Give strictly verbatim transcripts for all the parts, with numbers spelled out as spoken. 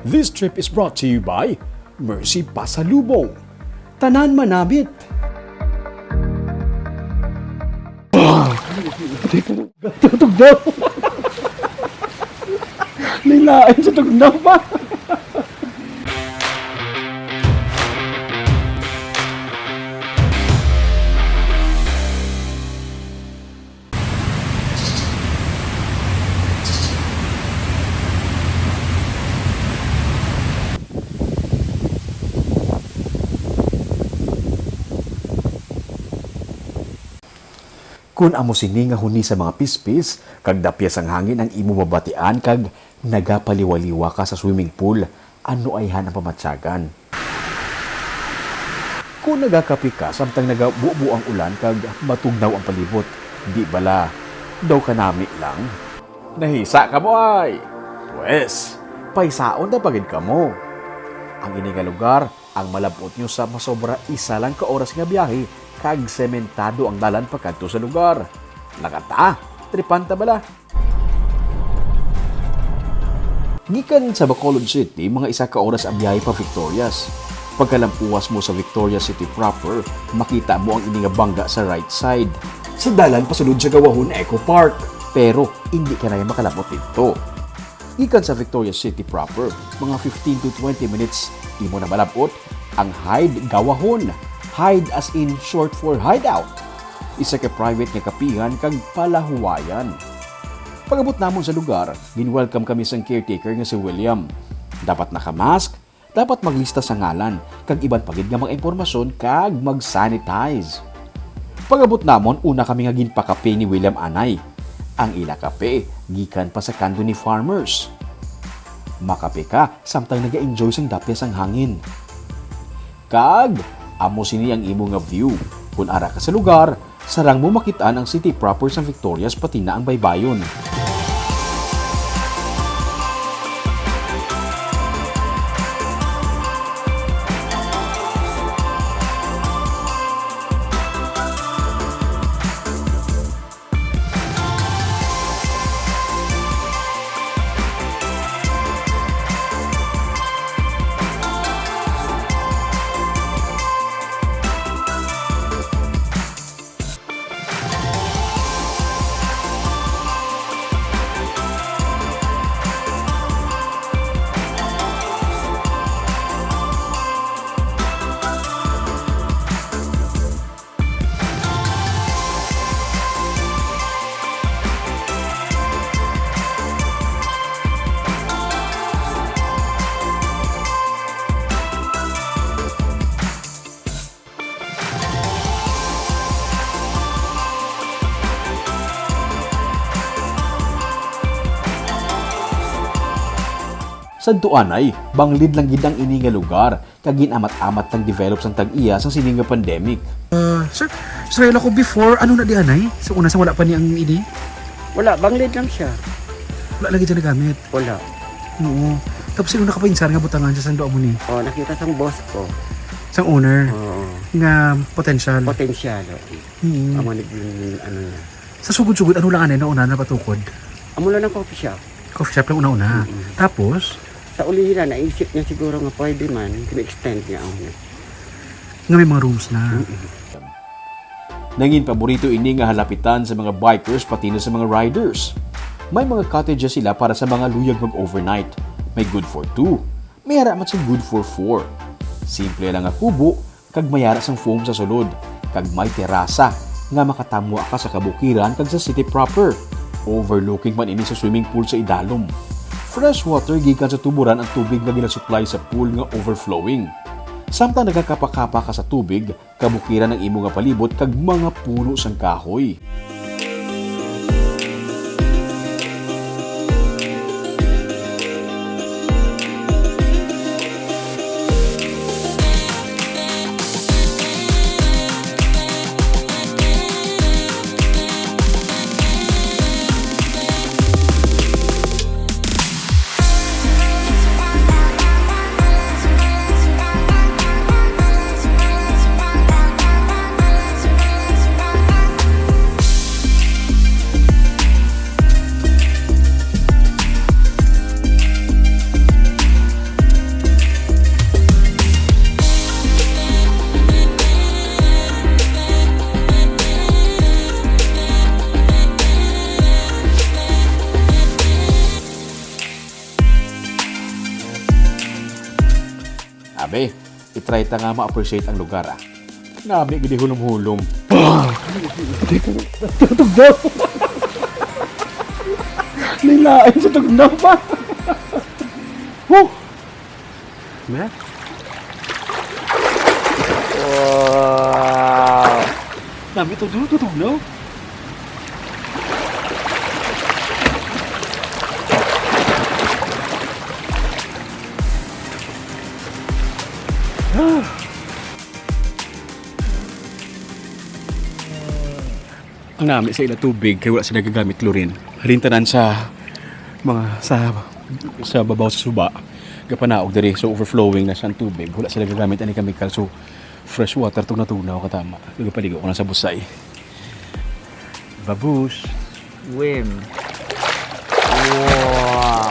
This trip is brought to you by Mercy Pasalubong. Tanan manamit. Tugnaw. Nilain sa tugnaw pa. Kon amo sini nga huni sa mga pispis kag dapyas ang hangin ang imo mabatian kag nagapaliwaliwa ka sa swimming pool, ano ayhan ang pamatyagan? Kon nagakape ka samtang nagabubo ang ulan kag matugnaw ang palibot, di bala daw kanami lang? Nahisa kamo ay! Pwes, paisaon na pa gid kamo. Ang ini nga lugar ang malab-ot nyo sa masobra isa lang ka oras nga biyahe kag sementado ang dalan pakadto sa lugar. Lakata, tripan ta bala. Gikan sa Bacolod City, mga isa ka oras ang biyahe pa Victorias. Pagkalampuwas mo sa Victorias City proper, makita mo ang ini nga bangga sa right side, sa dalan pasulod sa Gawahon Eco Park. Pero indi ka na makalab-ot didto. Gikan sa Victorias City proper, mga fifteen to twenty minutes, imo na malab-ot ang Hide Gawahon. Hide as in short for hideout. Isa ka private nga kapihan kag palahuwayan. Pag-abot namon sa lugar, gin-welcome kami sang caretaker nga si William. Dapat naka-mask, dapat maglista sa ngalan, kag iban pa gid nga mga impormasyon kag mag-sanitize. Pag-abot namon, una kami nga ginpakape ni William anay. Ang ila kape gikan pa sa kando ni Farmers. Makape ka samtang naga-enjoy sang dapyas ang hangin. Kag amo sini ang imo nga view. Kon ara ka sa lugar, sarang mo makit-an ang city proper sang Victorias pati na ang baybayon. Sadto anay, banglid lang gid ang ini nga lugar, kag gin-amat-amat sang develop sang tag-iya sang sini nga pandemic. Ah, sir, Israel ako before, ano na di anay? Sa una, sa wala pa ni ang ini? Wala, banglid lang siya. Wala lagi siya nagamit. Wala. Oo. Tapos yung nakapainsar nga butangan siya, sando amo ni? Oh, nakita sang boss ko. Sang owner? Oo. Nga potential? Potential, oo. Mm. Amo ni, ano niya. Sa sugod-sugod, ano lang anay na una na patukod? Amo lang ang coffee shop. Coffee shop lang una-una. Mm-mm. Tapos? Sa ulihi na, naisip niya siguro nga pwede man, gina-extend niya ang Nga may mga rooms na. Mm-mm. Nangin paborito ini nga halapitan sa mga bikers pati na sa mga riders. May mga cottages sila para sa mga luyag mag-overnight. May good for two. May ara man sing good for four. Simple lang nga kubo, kag may ara sang foam sa sulod, kag may terasa nga makatamwa ka sa kabukiran kag sa city proper. Overlooking man ini sa swimming pool sa idalom. Fresh water gikan sa tuboran ang tubig nga ginasupply sa pool nga overflowing. Samtang nagakapakapa ka sa tubig, kabukiran ang imo nga palibot kag mga puno sang kahoy. Be, i-try ta nga ma-appreciate ang lugar, ah. Nami gid hulom-hulom. Tutugnaw. Nilain sa tugnaw ba? Huh! Be? Wow! Nami to, dulo to tugnaw. Ang nami sa ila tubig kay wala sila gagamit chlorine. Halin tanan sa mga sa, sa babaw sa suba, gapanaog diri, so overflowing na siyang tubig. Wala sila gagamit ani chemical, so fresh water, tugnaw-tugnaw, katama. Nagapaligo ko na sa busay. Babush. Win. Wow.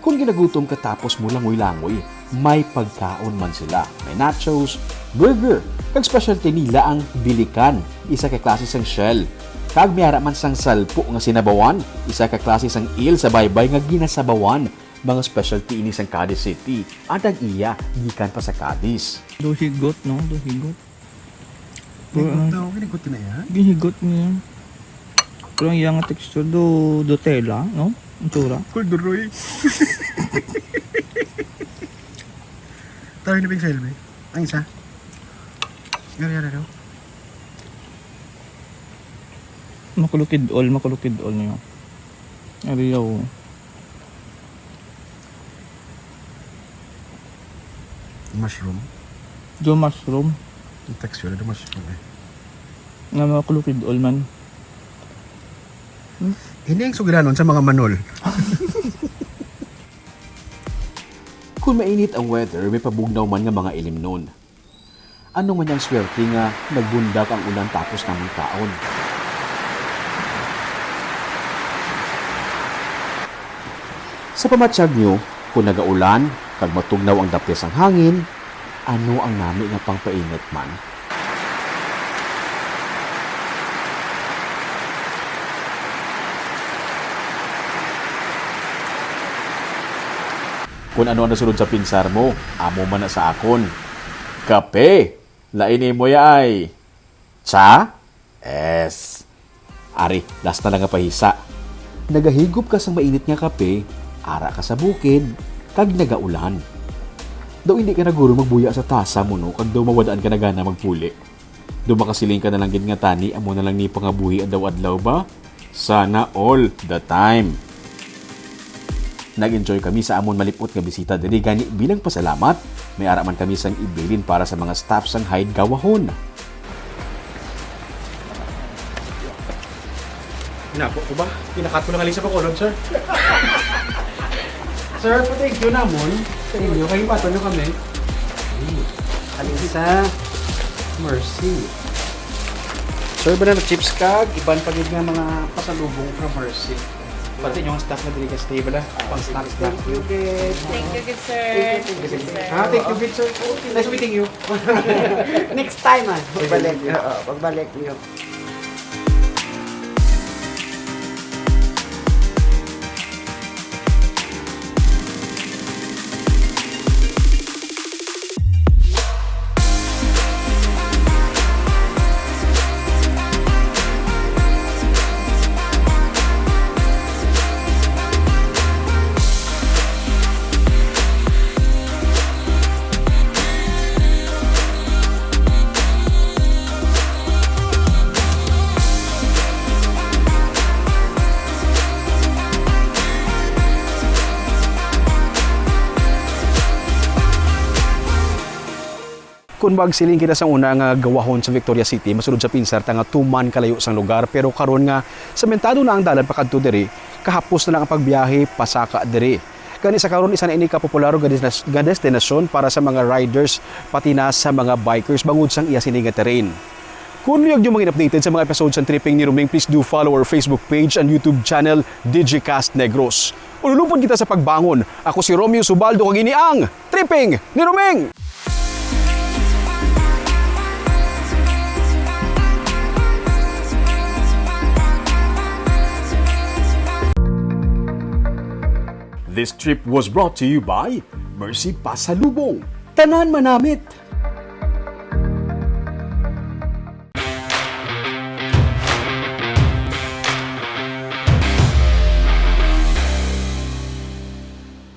Kung ginagutom ka tapos mo langoy-langoy, may pagkaon man sila. May nachos, burger, kag specialty nila ang bilikan, isa ka klase sang shell. Kag may ara man sang salpo nga sinabawan, isa ka klase sang eel sa baybay nga ginasabawan. Mga specialty ini sang Cadiz City. Ang tag-iya gikan pa sa Cadiz. Daw higot, no? Daw higot. Pero, Higot ah, daw, higot na yan? Gihigot niya. Pero ang iyang texture do, do tela, no? Ang tsura. Kulduroy. Tayo na, Ping Selby. Ang isa. Yari, yari daw. Makulukid all, makulukid all niyo. Ariyaw. Mushroom. Do mushroom. Ang texture do mushroom eh. Nga mga kulukid all man. Hmm? Ini ang sugilanon sa mga manol. Kung mainit ang weather, may pabugnaw man nga mga ilimnon. Ano man ang swerte nga nagbundak ang ulan tapos namon kaon? Sa pamatyag nyo, kung nagaulan kag matugnaw ang dapis sang hangin, ano ang nami nga pangpainit man? Kung ano ang nasulod sa pinsar mo, amo man na sa akon. Kape! Lain imo ya ay. Tsa? Es. Ari, last na lang nga pahisa. Nagahigop ka sang mainit nga kape, ara ka sa bukid, kag nagaulan. Daw hindi ka na guro magbuya sa tasa mo, no, kag daw mawad-an ka na gana magpuli. Daw makasiling ka na lang gid nga tani amo na lang ni pangabuhi adlaw-adlaw ba? Sana all the time. Nag-enjoy kami sa amon malip-ot nga bisita diri, gani bilang pasalamat, may ara man kami sang ibilin para sa mga staff sang Hide Gawahon. Hinabo ko ba? Pinakat ko lang alin sa bakulod, sir. Sir, pa-thank you namon sa inyo. Kay baton nyo kami. Alin sa Mercy. Sir, banana chips kag iban pa gid nga mga pasalubong from Mercy. Pati yung staff na diri ka stay bala, pang snack snack. Thank you, good. Thank you, good sir. Thank you, good sir. Ah, thank you, good sir. Nice meeting you. Next time, ah. Pagbalik, oo, pagbalik niyo. Kung magsiling kita sa una nga gawahon sa Victoria City, masulod sa pinsar ta nga tuman kalayo sang lugar, pero karon nga sementado na ang dalan pakadto diri, kahapos na lang ang pagbiyahe pasaka diri. Gani sa karon, isa na ini ka popular nga destina-, nga destinasyon para sa mga riders, pati na sa mga bikers bangod sang iya sini nga terrain. Kung luyag nyo mangin updated sa mga episodes sang Tripping ni Roming, please do follow our Facebook page and YouTube channel, Digicast Negros. Ululupon kita sa pagbangon. Ako si Romeo Subaldo, kag ini ang Tripping ni Roming! This trip was brought to you by Mercy Pasalubong. Tanan manamit,